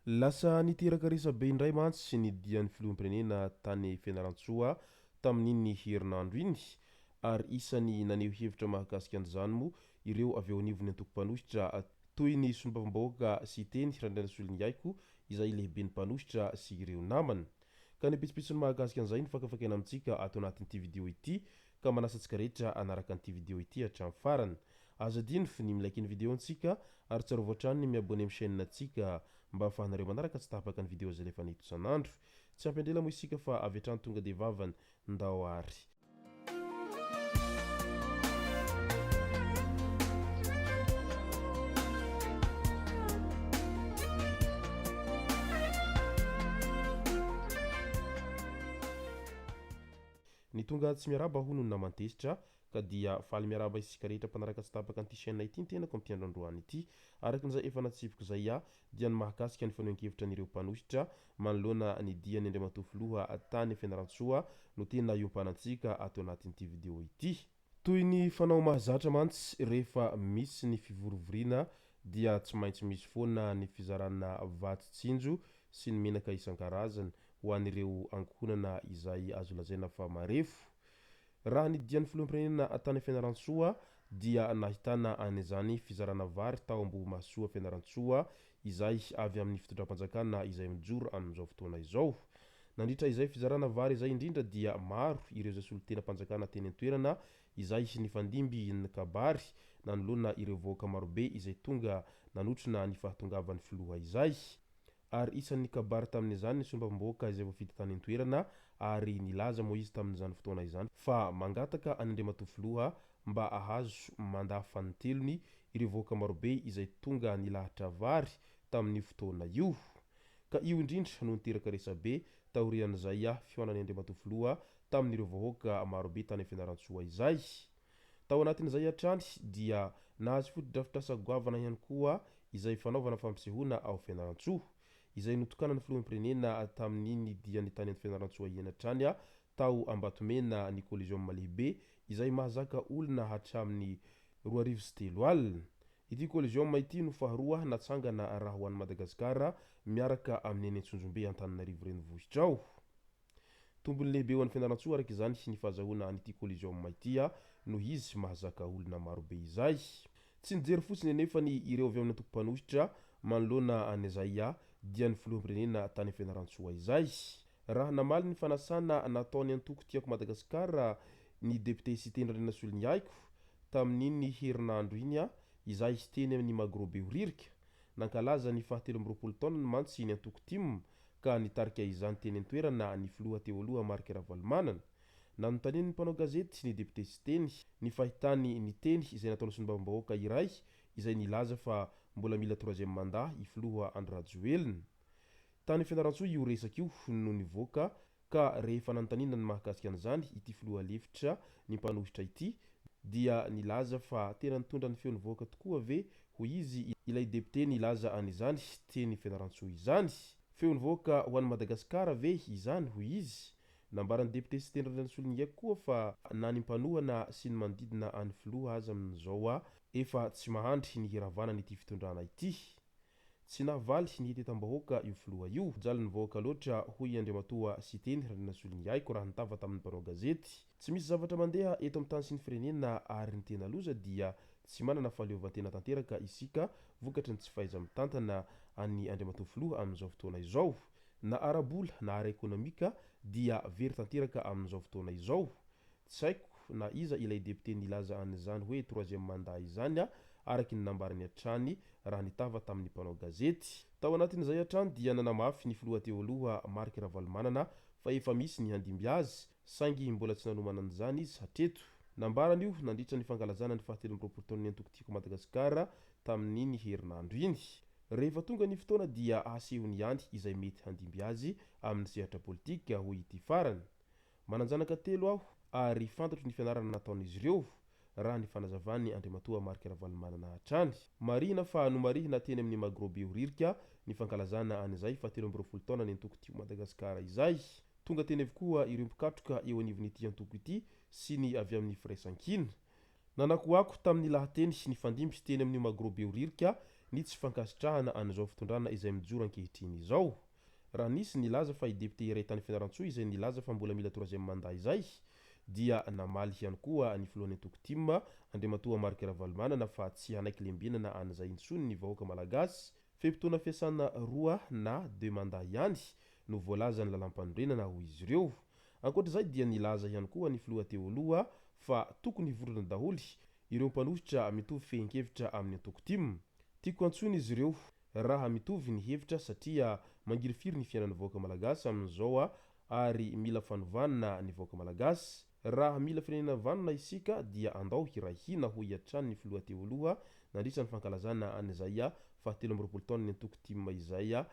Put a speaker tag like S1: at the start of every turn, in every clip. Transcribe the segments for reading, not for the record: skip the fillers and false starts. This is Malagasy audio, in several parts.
S1: Lasa niteraka resabe indray mantsy ny dian'ny filoham-pirenena tany Fianarantsoa tamin'iny herinandro iny ary isan'ny naneho hevitra mahakasika an'izany moa ireo avy eo anivon'ny antoko mpanohitra toy ny solombavambahoaka Siteny Randrianasoloniaiko izay lehiben'ny mpanohitra sy ireo namany. Ka ny pitsopitsony mahakasika an'izay no fakafakaina amintsika ato anatin'ity video ity ka manasa antsika rehetra hanaraka an'ity video ity hatramin'ny farany. Aza adino ny mi-like ny video antsika ary tsarovy hatrany ny mi-abonner amin'ny chaîne antsika mba ahafahanareo manaraka tsy tapaka ny video izay alefanay eto isan'andro. Tsy ampy andrela moa isika fa avy hatrany tonga dia vavany. Ndao ary. Ny tonga tsy miarahaba hono ny naman-tezitra Ka dia faly miarahaba isika rehetra mpanaraka tsy tapaka an'ity chaîne ity ny tenako amin'ity andro androany ity. Araka izay efa natsipiko izay aho dia ny mahakasika ny fanehoan-kevitra an'ireo mpanohitra manoloana ny dian'ny Andriamatoa Filoha tany Fianarantsoa no tena iompanantsika ato anatin'ity vidéo ity. Toy ny fanao mahazatra mantsy rehefa misy ny fivorivoriana dia tsy maintsy misy foana ny fizarana vatsy tsinjo sy ny menaka isan-karazany ho an'ireo ankohonana izay azo lazaina fa marefo. Raha ny dian'ny filoham-pirenena tany Fianarantsoa dia nahitana an'izany fizarana vary tao Ambohimahasoa Fianarantsoa izay avy amin'ny fitondram-panjakana izay mijoro amin'izao fotoana izao. Nandritra izay fizarana vary izay indrindra dia maro ireo izay solontenam-panjakana teny an-toerana izay nifandimby nikabary nanoloana ireo vahoaka marobe izay tonga nanotrona ny fahatongavan'ny filoha izay. ary isan'ny nikabary tamin'izany ny solombavambahoaka izay voafidy tany an-toerana ary nilaza moa izy tamin'izany fotoana izany fa mangataka an' Andriamatoa Filoha mba ahazo mandat fanintelony ireo vahoaka marobe izay tonga nilahatra vary tamin'io fotoana io. Ka io indrindra no niteraka resabe taorian'izay fihaonan'i Andriamatoa Filoha tamin'ireo vahoaka marobe tany Fianarantsoa izay. Tao anatin'izay hatrany dia nahazo fotodrafitrasa goavana ihany koa izay fanaovana fampisehoana ao Fianarantsoa, izay notokanan'ny Filoham-pirenena tamin'iny diany tany Fianarantsoa iny hatrany tao Ambatomena ny Coliseum lehibe izay mahazaka olona hatramin'ny 2002. Ity Coliseum ity no faharoa natsangana raha ho an'i Madagasikara miaraka amin'ny eny Antsonjombe Antananarivo renivohitra ao. Tombony lehibe ho an'i Fianarantsoa araka izany ny fahazahoana an'ity Coliseum ity noho izy mahazaka olona marobe izay. Tsy nijery fotsiny anefa ny ireo avy amin'ny antoko mpanohitra manoloana an'izay dian'ny filoham-pirenena tany Fianarantsoa izay. Raha namaly ny fanasana nataon'ny antoko Tiako Madagasikara ny depiote Siteny Randrianasoloniaiko tamin'iny herinandro iny izay teny amin'ny Magro Behoririka, Nankalaza ny faha 23 taonany mantsy ny antoko tim ka nitarika izany teny an-toerana ny filoha teo aloha Marc Ravalomanana. Nanontanian'ny mpanao gazety ny depiote Siteny ny fahitany ny teny izay nataon'ny solombavambahoaka iray izay nilaza fa mbola mila troisième mandat i filoha Andry Rajoelina. Tany Fianarantsoa io resaka io no nivoaka Ka rehefa nanontaniana ny mahakasika an'izany ity filoha lefitra ny mpanohitra ity dia nilaza fa tena nitondra ny feon'ny vahoaka tokoa ve hoy izy ilay depite nilaza an'izany teny Fianarantsoa izany? Feon'ny vahoaka ho an'i Madagasikara ve izany hoy izy? Nambaran'ny depite Siteny Randrianasoloniaiko koa fa na ny mpanohana sy ny manodidina an'ny filoha aza amin'izao efa tsy mahandry ny hiravanan'ity fitondrana ity. Tsy nahavaly ny hetetam-bahoaka io filoha io. Jalin'ny vahoaka loatra, hoy Andriamatoa Siteny Randrianasoloniaiko raha nitava tamin'ny mpanao gazety. Tsy misy zavatra mandeha eto amin'ny tany sy ny firenena ary ny tena loza dia tsy manana fahaleovantena tanteraka isika vokatry ny tsy fahaiza-mitantana an'i Andriamatoa Filoha amin'izao fotoana izao. Na ara-bola na ara-ekonomika dia very tanteraka amin'izao fotoana izao. Tsy haiko na iza ilay député nilaza an'izany hoe troisième mandat izany araky ny nambarany hatrany raha nitava tamin'ny mpanao gazety. Tao anatin'izay hatrany dia nanamafy ny filoha teo aloha Marc Ravalomanana fa efa misy ny handimby azy saingy mbola tsy nanomana an'izany izy hatreto. Nambarany io nandritra ny fankalazana ny faha 23 taon'ny antoko Tiako Madagasikara tamin'iny herinandro iny. Rehefa tonga ny fotoana dia hasehony ihany izay mety handimby azy amin'ny sehatra politika, hoy ity farany. Manan-janaka telo aho ary fantatro ny fianarana nataon'izy ireo, raha ny fanazavan'i Andriamatoa Marc Ravalomanana hatrany. Marihina fa nomarihina teny amin'ny Magro Behoririka ny fankalazana an'izay faha 23 taonan'ny antoko Tiako Madagasikara izay. Tonga teny avokoa ireo mpikatroka eo anivon'ity antoko ity sy ny avy amin'ny Firaisankina. Nanakoako tamin'ny lahateny nifandimby teny amin'io Magro Behoririka ny tsy fankasitrahana an'izao fitondrana izay mijoro ankehitriny izao. Raha nisy nilaza fa i député iray tany Fianarantsoa izay nilaza fa mbola mila troisième mandat izay dia namaly ihany koa ny filohan'ny antoko tim, Andriamatoa Marc Ravalomanana fa tsy hanaiky lembenana an'izay intsony ny vahoaka malagasy. Fe-potoana fiasana roa na deux mandats ihany no voalazan'ny lalàmpanorenana hoy izy ireo. Ankoatra izay dia nilaza ihany koa ny filoha teo aloha fa tokony hivondrona daholo ireo mpanohitra mitovy fehin-kevitra amin'ny antoko tim. Tiako antsoina izy ireo raha mitovy ny hevitra satria mangirifiry ny fiainan'ny vahoaka malagasy amin'izao ary mila fanovana ny vahoaka malagasy. Raha mila firenena vanona isika dia andao hiray hina hoy hatrany ny filoha teo aloha nandritra ny fankalazana an'izay faha 23 taonan'ny antoko tim izay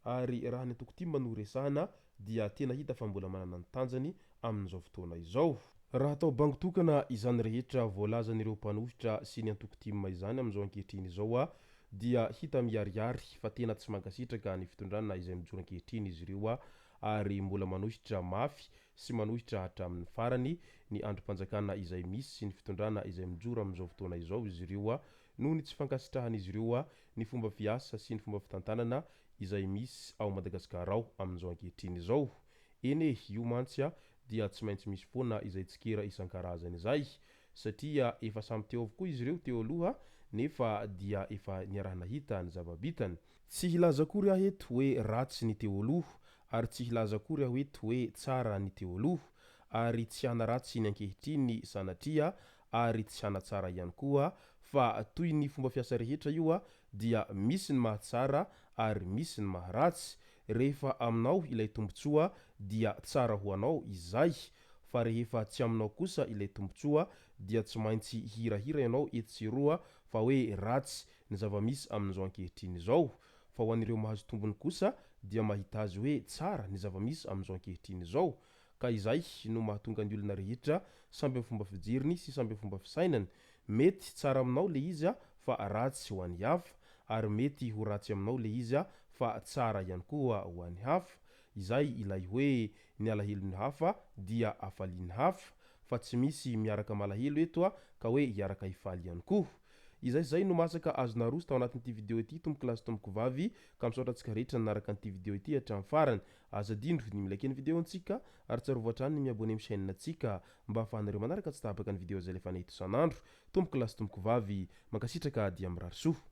S1: ary raha ny antoko tim no resahana dia tena hita fa mbola manana ny tanjany amin'izao fotoana izao. Raha atao bango tokana izany rehetra voalazan'ireo mpanohitra sy ny antoko tim izany amin'izao ankehitriny izao dia hita miharihary fa tena tsy mankasitraka ny fitondrana izay mijoro ankehitriny izy ireo ary mbola manohitra mafy sy manohitra hatramin'ny farany ny andrim-panjakana izay misy sy ny fitondrana izay mijoro amin'izao fotoana izao izy ireo noho ny tsy fankasitrahan'izy ireo ny fomba fiasa sy ny fomba fitantanana izay misy ao Madagasikara ao amin'izao ankehitriny izao. Eny e, io mantsy dia tsy maintsy misy foana izay tsikera isan-karazany izay satria efa samy teo avokoa izy ireo teo aloha nefa dia efa niaraha-nahita ny zava-bitany. Tsy hilaza akory aho eto hoe ratsy ny teo aloha ary tsy hilaza akory aho eto hoe tsara ny teo aloha ary tsy hanaratsy ny ankehitriny sanatria ary tsy hanatsara ihany koa fa toy ny fomba fiasa rehetra io dia misy ny mahatsara ary misy ny maharatsy. Rehefa aminao ilay tombotsoa dia tsara ho anao izay fa rehefa tsy aminao kosa ilay tombotsoa dia tsy maintsy hihirahira ianao etsy sy eroa fa hoe ratsy ny zava-misy amin'izao ankehitriny izao. Fa ho an'ireo mahazo tombony kosa dia mahita azy hoe tsara ny zava-misy amin'izao ankehitriny izao. Ka izay no mahatonga ny olona rehetra samby amin'ny fomba fijeriny sy samby amin'ny fomba fisainany. Mety tsara aminao le izy fa ratsy ho an'ny hafa, ary mety ho ratsy aminao le izy fa tsara ihany koa ho an'ny hafa. Izay ilay hoe ny alahelon'ny hafa dia hafalian'ny hafa, fa tsy misy miaraka malahelo eto ka hoe hiaraka hifaly ihany koa. Izay izay no masaka azo naroso tao anatin'ity video ity tompoko lahy sy tompoko vavy ka misaotra antsika rehetra nanaraka an'ity video ity hatramin'ny farany. Aza adino ny mi-like ny video ntsika ary tsarovy hatrany ny mi-abonner amin'ny chaîne ntsika mba ahafahanareo manaraka tsy tapaka ny video izay alefanay eto isan'andro. Tompoko lahy sy tompoko vavy, mankasitraka dia mirary soa.